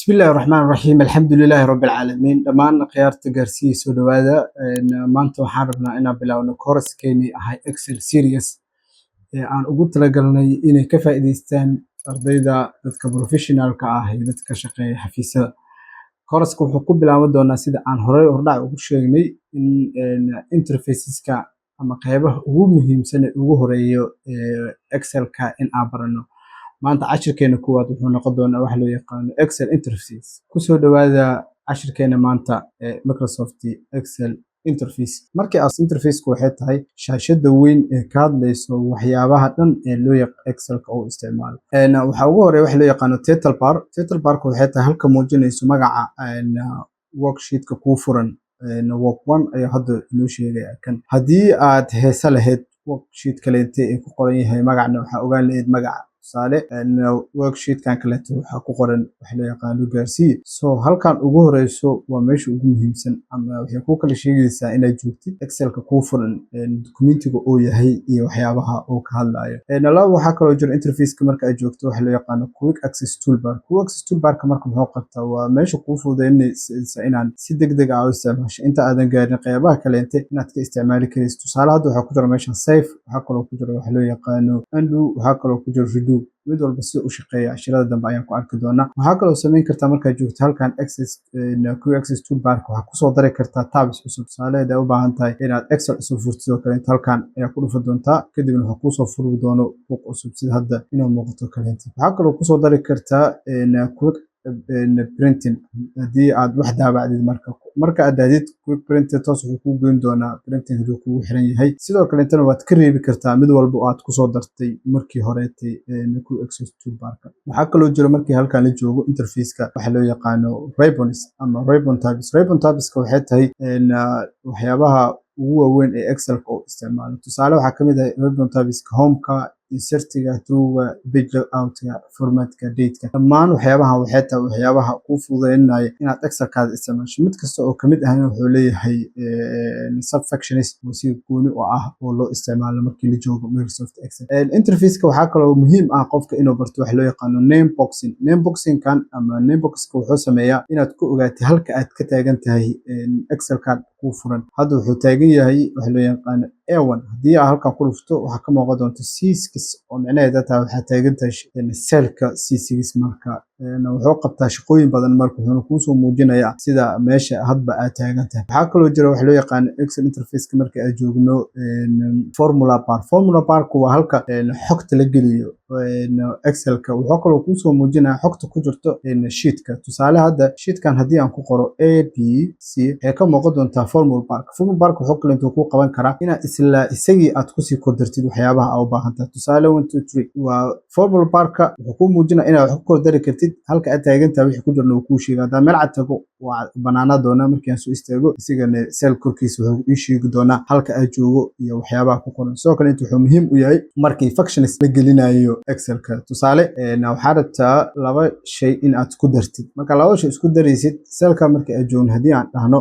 Bismillahi raxmaan raxiim, alxamdulilaahi rabbi alcaalamiin. Dhammaan khiyaarta gaarsiiya, soo dhowaada. Maanta waxaan rabnaa inaan bilaawno course-keenii ahay Excel series ee aan ugu talagalnay inay ka faa'iidaystaan ardayda, dadka professionalka ah iyo dadka shaqeeya xafiisyada. Course-ka wuxuu ku bilaaban doonaa, sida aan horey hordhac ugu sheegnay, in interfaceska ama qeybaha ugu muhiimsan ee ugu horeeyo ee Excelka in aan barano. Maanta cashirkeena koowaad wuxuu noqon doonaa waxa loo yaqaano Excel interface. Kusoo dhowaada cashirkeena maanta ee Microsoft Excel interface. Markii aas interfaceku waxay tahay shaashada weyn ee ka hadlayso waxyaabaha dhan ee loo yaqaan Excelka uu isticmaalo. Waxaa ugu horeeya waxa loo yaqaano title bar. Title barka waxay tahay halka muujinayso magaca worksheetka kuu furan. Work one ayaa hadda inoo sheegaya kan. Haddii aad heese lahayd worksheet kaleete ee ku qoran yahay magacna, waxaa ogaan lahayd magaca. Tusaale, worksheetkan kaleeto waxaa ku qoran waxa loo yaqaano gaarsiiye. So halkan ugu horeyso waa meesha ugu muhiimsan, ama waxay kuu kala sheegaysaa inaad joogtid Excelka kuu furan, documentiga uu yahay iyo waxyaabaha uu ka hadlayo. Laba, waxaa kaloo jira interfaceka marka aad joogto waxa loo yaqaano quick access toolbar. Quick access toolbarka marka muxuu qabtaa? Waa meesha kuu fududeynaysa inaan si degdeg ah u isticmaasho inta aadan gaarin qeybaha kaleente inaad ka isticmaali karaysid. Tusaale, hadda waxaa ku jira meeshan save, waxaa kaloo ku jira waxa loo yaqaano undo, waxaa kaloo ku jira redo. Mid walba sida u shaqeeya cashirada dambe ayaan ku arki doonaa. Waxaa kaloo samayn kartaa markaad joogto halkan access quick access toolbarka, waxaa kusoo dari kartaa tabs cusub. Tusaale, hadaa u baahan tahay inaad Excel cusub furtid oo kaleento, halkan ayaa ku dhufa doontaa, kadibna waxaa kuusoo furi doono book cusub, sida hadda inuu muuqato kaleento. Waxaa kaloo kusoo dari kartaa quick printing haddii aad wax daabacdid. Marka aad dahdid quick printing, toos wuxuu kuu geyn doonaa printing hadduu kugu xiran yahay. Sidoo kaleetana waad ka reebi kartaa mid walba oo aad kusoo dartay markii horeetay quick access toolbarka. Waxaa kaloo jiro, markii halkan la joogo interfaceka, waxa loo yaqaano ribbons ama ribbon tabs. Ribbon tabska waxay tahay waxyaabaha ugu waaweyn ee Excelka uu isticmaalo. Tusaale, waxaa kamid ah ribbon tabska homeka, insertiga, drawga, page layoutka, formatka, dateka. Dhammaan waxyaabahan waxay tahay waxyaabaha kuu fududeynaya inaad Excelkaada isticmaasho. Mid kasta oo kamid ahna wuxuu leeyahay subfunctions oo si gooni u ah oo loo isticmaalo markii la joogo Microsoft Excel interfaceka. Waxaa kaloo muhiim ah qofka inuu barto waxa loo yaqaano name boxing. Name boxingkan ama name boxka wuxuu sameeyaa inaad ku ogaatid halka aad ka taagan tahay Excelkan kuu furan. Hadda wuxuu taagan yahay waxa loo yaqaano A1. Haddii aad halkan ku dhufto, waxaa ka muuqan doonta C6, oo micnaheeda tahay waxaa taagan tahay cellka C6. Marka wuxuu qabtaa shaqooyin badan, marka wuxuuna kuusoo muujinayaa sida meesha hadba aad taagan tahay. Waxaa kaloo jira waxa loo yaqaano Excel interfaceka marka aad joogno formula bar. Formula barku waa halka xogta la geliyo Excelka. Wuxuu kaloo kuusoo muujinaya xogta ku jirto sheetka. Tusaale, hadda sheetkan haddii aan ku qoro A B C, waxay ka muuqan doontaa formula barka. Formula barka wuxuu kale intuu kuu qaban karaa inaad isla isagii aad kusii kordartid waxyaabaha aa u baahan tahay. Tusaale, 1 2 3 waa formula barka. Wuxuu kuu muujinaya inaad wax ku kordari kartid halka aad taagan tahay, wixii ku jirna uu kuu sheega. Haddaan meel cad tago, waa banaanaa doonaa. Markii aan soo istaago, isagana cell korkiisa wuxuu ii sheegi doonaa halka aad joogo iyo waxyaabaha ku qoran. Sidoo kale inta wuxuu muhiim u yahay markii functions la gelinayo Excelka. Tusaale, waxaa rabtaa laba shay in aad isku dartid. Marka laba shay isku daraysid, cellka marka aad joogno, haddii aan dhahno,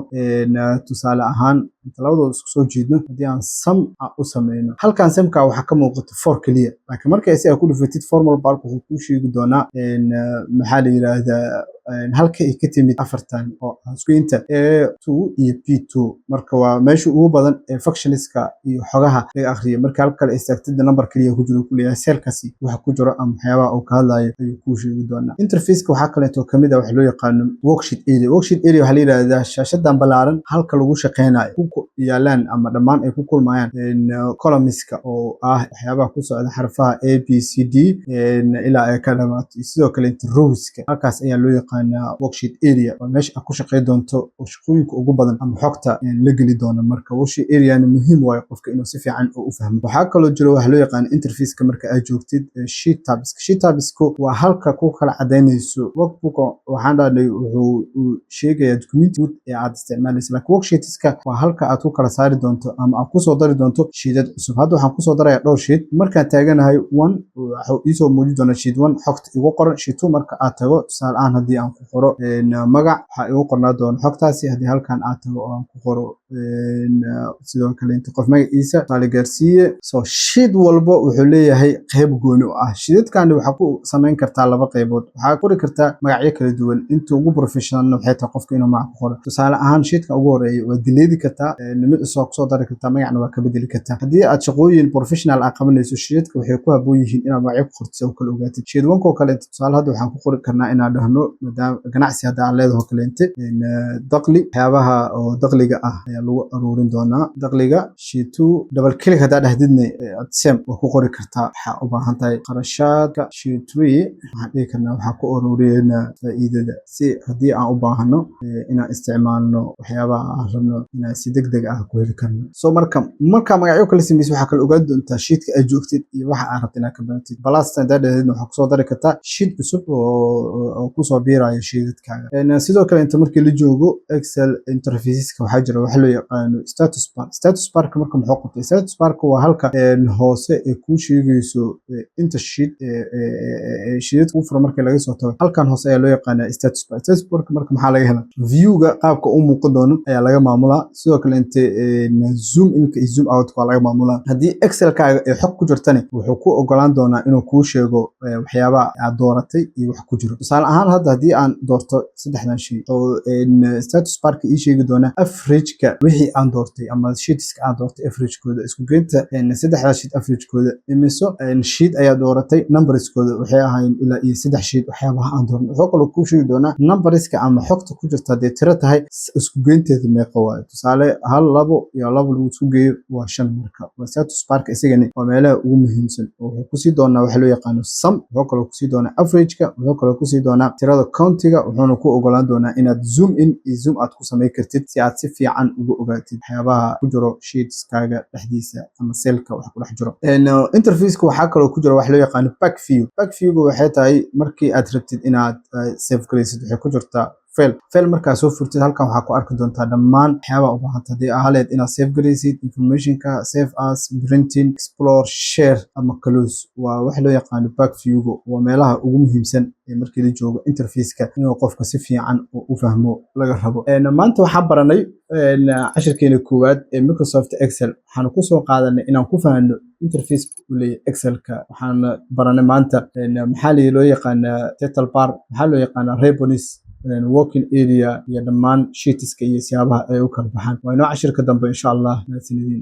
tusaale ahaan, inta labadooda isku soo jiidno, haddii aan sum u sameyno, halkan sumka waxaa ka muuqata four keliya, laakiin marka si aad ku dhufatid, formula bark wuxuu kuu sheegi doonaa, maxaa la yiraahdaa, halka ay ka timid afartan oo ah iskuinta A2 iyo B2. Marka waa meesha ugu badan ee functionska iyo xogaha laga akhriyo. Marka halka kale istaagtida, number kaliya ku jiro kuleeyahay cellkaasi waxa ku jiro ama waxyaabaha uu ka hadlayo ayuu kuu sheegi doonaa. Interfaceka waxaa kaleeto kamid ah waxa loo yaqaano worksheet area. Worksheet area waxaa la yidhahdaa shaashadan ballaaran halka lagu shaqeynayo, ku yaalaan ama dhammaan ay ku kulmayaan columnska oo ah waxyaabaha ku socda xarfaha A B C D ilaa ay ka dhamaato, sidoo kale rowska. Halkaas ayaa loo yaqaanaa worksheet area. Waa meesha aad ku shaqey doonto oo shaqooyinka ugu badan ama xogta la geli doono. Marka worksheet areana muhiim waayo qofka inuu si fiican u fahmo. Waxaa kaloo jiro waxa loo yaqaano interfaceka marka aad joogtid sheet tabs. Sheet tabsku waa halka ku kala cadaynayso workbook. Waxaan dhahnay wuxuu sheegayaa document guud ee aad isticmaalayso, laakiin worksheetska waa halka aad ku kala saari doonto ama aad kusoo dari doonto sheetad cusub. Hadda waxaan kusoo darayaa dhowr sheet. Markaan taaganahay one, wuxuu iisoo muujin doonaa sheet one xogta igu qoran. Sheet two marka aad tago, tusaale ahaan, haddii aan ku qoro magac, waxaa igu qornaa doona xogtaasi. Haddii halkan aad tago oo aan ku qoro Sidoo kale inta qof magaciisa tusaale gaarsiiye. So sheet walbo wuxuu leeyahay qeyb gooni u ah. Sheetadkani waxaa ku samayn kartaa laba qeybood. Waxaa qori kartaa magacyo kala duwan. Inta ugu professionalna waxay tahay qofka inuu magac ku qoro. Tusaale ahaan, sheetka ugu horeeya waa dileedi kartaa, mid cusub waa kusoo dari kartaa, magacna waa ka bedeli kartaa. Haddii aad shaqooyin professional ah qabanayso, sheetka waxay ku habboon yihiin inaad magacyo ku qorto si aad u kala ogaatid. Sheet one oo kaleeto, tusaale hadda waxaan ku qori karnaa inaan dhahno, maadaama ganacsi hadda aad leedahay oo kaleente, dakhli, waxyaabaha oo dakhliga ah ayaa lagu aruurin doonaa dakhliga. Sheet two, double click haddaa dhahdidna, same waa ku qori kartaa waxaa u baahan tahay qarashaadka. Sheet three waxaan dhihi karnaa waxaa ku aruuriyeynaa faa'iidada, si haddii aan u baahano inaan isticmaalno waxyaabaha aan rabno inaan si degdeg ah ku heli karno. So marka magacyo kala samaysid, waxaa kala ogaan doontaa sheetka aad joogtid iyo waxa aad rabto inaad ka baratid. Plus haddaa dhahdidna, waxaa kusoo dari kartaa sheet cusub oo kusoo biirayo sheetadkaaga. Sidoo kale inta markii la joogo Excel interfaceska, waxaa jira waxa loo yaqaano status bar. Status barka marka muxuu qabtay? Status barka waa halka hoose ee kuu sheegayso inta sheet sheetad kuu furan markii laga soo tago. Halkan hoose ayaa loo yaqaanaa status bar. Status barka marka maxaa laga helaa? Viewga qaabka u muuqan doono ayaa laga maamulaa. Sidoo kale inta zoom inka iyo zoom out waa laga maamulaa. Haddii Excelkaaga ay xog ku jirtani, wuxuu ku ogolaan doonaa inuu kuu sheego waxyaabaha aad dooratay iyo wax ku jiro. Tusaale ahaan, hadda haddii aan doorto saddexdan shay oo status barka ii sheegi doona averageka wixii aan doortay ama sheetska aan doortay averagekooda, isku geynta saddexdaas sheet averagekooda, imiso sheet ayaa dooratay, numberskooda waxay ahaayeen ilaa iyo saddex sheet waxyaabaha aan doornay. Wuxuu kaloo kuu sheegi doonaa numberska ama xogta ku jirta haddii tiro tahay, isku geynteeda meeqa waayo. Tusaale, hal, labo iyo labo lagu isku geeyo waa shan. Marka waa status barka, isagani waa meelaha ugu muhiimsan oo wuxuu kusii doonaa waxa loo yaqaano sum, wuxuu kaloo kusii doonaa averageka, wuxuu kaloo kusii doonaa tirada countiga, wuxuuna ku ogolaan doonaa inaad zoom in iyo zoom out ku samayn kartid si aad si fiican uga ogaatid waxyaabaha ku jiro sheetskaaga dhexdiisa ama cellka wax ku dhex jiro. Interfaceka waxaa kaloo ku jira wax loo yaqaano back view. Back viewga waxay tahay markii aad rabtid inaad save garaysid, waxay ku jirtaa file. File markaa soo furtid, halkan waxaa ku arki doontaa dhammaan waxyaabaha u baahanta haddii ahaleed inaad save garaysid informationka, save as, printing, explore, share ama close. Waa wax loo yaqaano back viewga. Waa meelaha ugu muhiimsan ee markii la joogo interfaceka inuu qofka si fiican u fahmo laga rabo. Maanta waxaan baranay cashirkeena koowaad ee Microsoft Excel. Waxaanu kusoo qaadanay inaan ku fahanno interfaceka uu leeyahay Excelka. Waxaan baranay maanta maxaa loo yaqaanaa title bar, maxaa loo yaqaanaa ribbons, working area iyo dhammaan sheetska iyo siyaabaha ay u kala baxaan. Waa inoo cashirka dambe, insha Allah. Mahadsanidin.